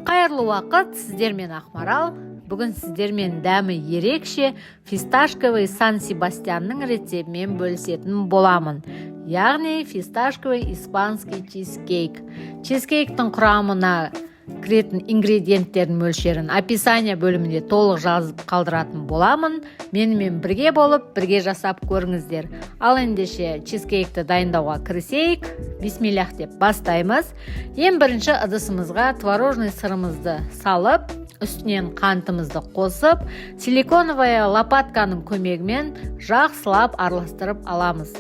Қайырлы уақыт, сіздермен Ақмарал. Бүгін сіздермен дәмі ерекше фисташковый Сан-Себастьянның рецебімен бөлісетін боламын. Яғни фисташковый испанский чизкейк. Чизкейктің құрамына кіретін ингредиенттердің мөлшерін описание бөлімінде толық жазып қалдыратын боламын. Менімен бірге болып, бірге жасап көріңіздер. Ал ендеше чизкейкті дайындауға кірісейік. Бисмиллах деп бастаймыз. Ең бірінші ыдысымызға творожный сырымызды салып, үстінен қантымызды қосып, силиконовая лопатканың көмегімен жақсылап араластырып аламыз.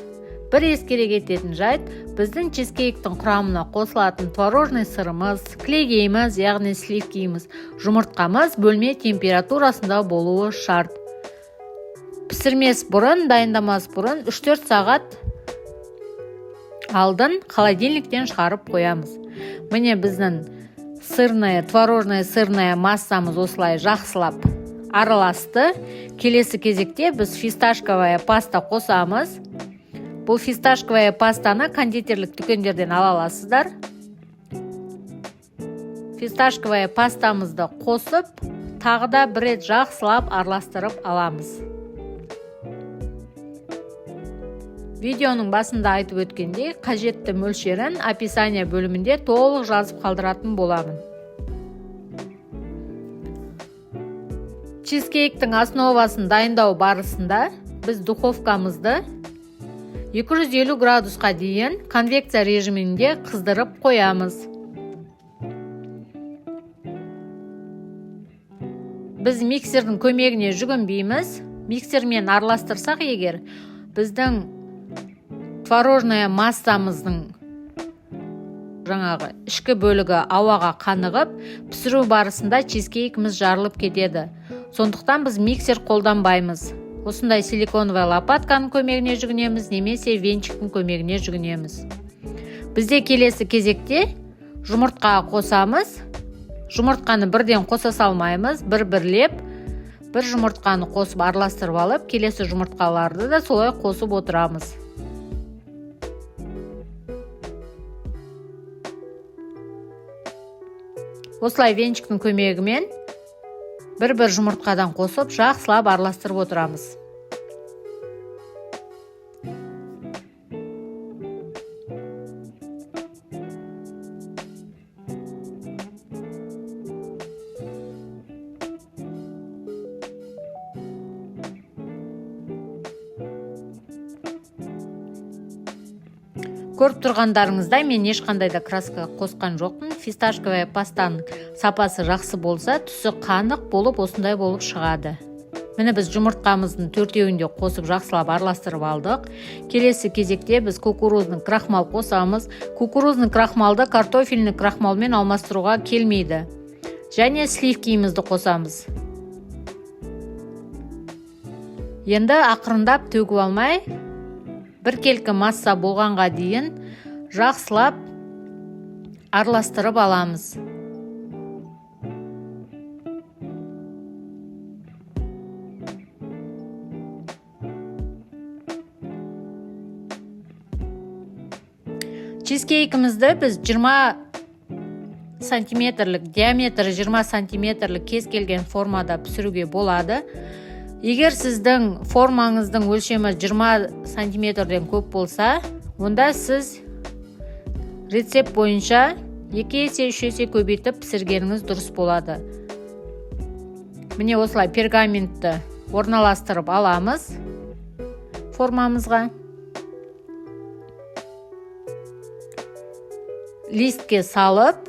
Бір ескере кететін жайт, біздің чизкейктің құрамына қосылатын творожный сырымыз, кілегейіміз, яғни сливкиіміз, жұмыртқамыз бөлме температурасында болуы шарт. Пісірмес бұрын, дайындамас бұрын 3-4 сағат алдын холодильниктен шығарып қоямыз. Міне, біздің сырная, творожная сырная массамыз осылай жақсылап араласты. Келесі кезекте біз фисташковая паста қосамыз. Бұл фисташковая пастаны кондитерлік дүкендерден ала аласыздар. Фисташковая пастамызды қосып, тағы да бір рет жақсылап араластырып аламыз. Видеоның басында айтып өткендей, қажетті мөлшерін описание бөлімінде толық жазып қалдыратын боламын. Чизкейктің основасын дайындау барысында біз духовкамызды 250 градусқа дейін конвекция режимінде қыздырып қоямыз. Біз миксердің көмегіне жүгінбейміз. Миксермен араластырсақ егер, біздің творожная массамыздың жаңағы ішкі бөлігі ауаға қанығып, пісіру барысында чизкейкіміз жарылып кетеді. Сондықтан біз миксер қолданбаймыз. Осындай силиконовая лопатканың көмегіне жүгінеміз немесе венчиктің көмегіне жүгінеміз. Бізде келесі кезекте жұмыртқа қосамыз. Жұмыртқаны бірден қоса салмаймыз, бір-бірлеп бір жұмыртқаны қосып араластырып алып, келесі жұмыртқаларды да солай қосып отырамыз. Осылай венчиктің көмегімен бір-бір жұмыртқадан қосып, жақсылап араластырып отырамыз. Көріп тұрғандарыңыздай, мен ешқандай да краска қосқан жоқпын. Фисташковая пастаның сапасы жақсы болса, түсі қанық болып, осындай болып шығады. Міне, біз жұмыртқамыздың төртеуін де қосып, жақсылап араластырып алдық. Келесі кезекте біз кукурузный крахмал қосамыз. Кукурузный крахмалды картофельный крахмалмен алмастыруға келмейді. Және сливкиімізді қосамыз. Енді ақырындап төгіп алмай, біркелкі масса болғанға дейін жақсылап араластырып аламыз. Чизкейкімізді біз 20 сантиметрлік, диаметрі 20 сантиметрлік кез келген формада пісіруге болады. Егер сіздің формаңыздың өлшемі 20 сантиметрден көп болса, онда сіз рецепт бойынша 2 есе, 3 есе көбейтіп пісіргеніңіз дұрыс болады. Міне, осылай пергаментті орналастырып аламыз формамызға. Листке салып,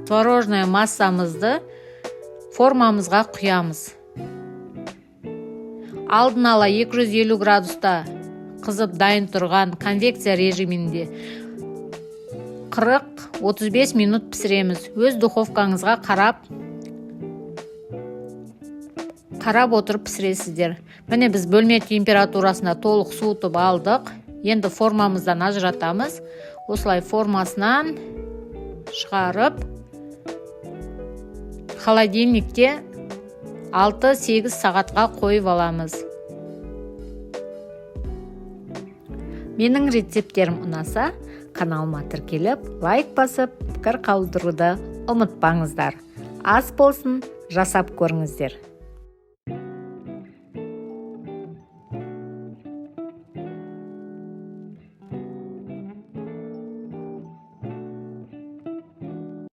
творожная массамызды формамызға құямыз. Алдын ала 250 градуста қызып дайын тұрған конвекция режимінде 40-35 минут пісіреміз. Өз духовкаңызға қарап отырып пісіресіздер. Міне, біз бөлме температурасында толық суытып алдық. Енді формамыздан ажыратамыз. Осылай формасынан шығарып, холодильникте 6-8 сағатқа қойып аламыз. Менің рецепттерім ұнаса, каналыма тіркеліп, лайк басып, пікір қалдыруды Ұмытпаңыздар. Ас болсын, жасап көріңіздер.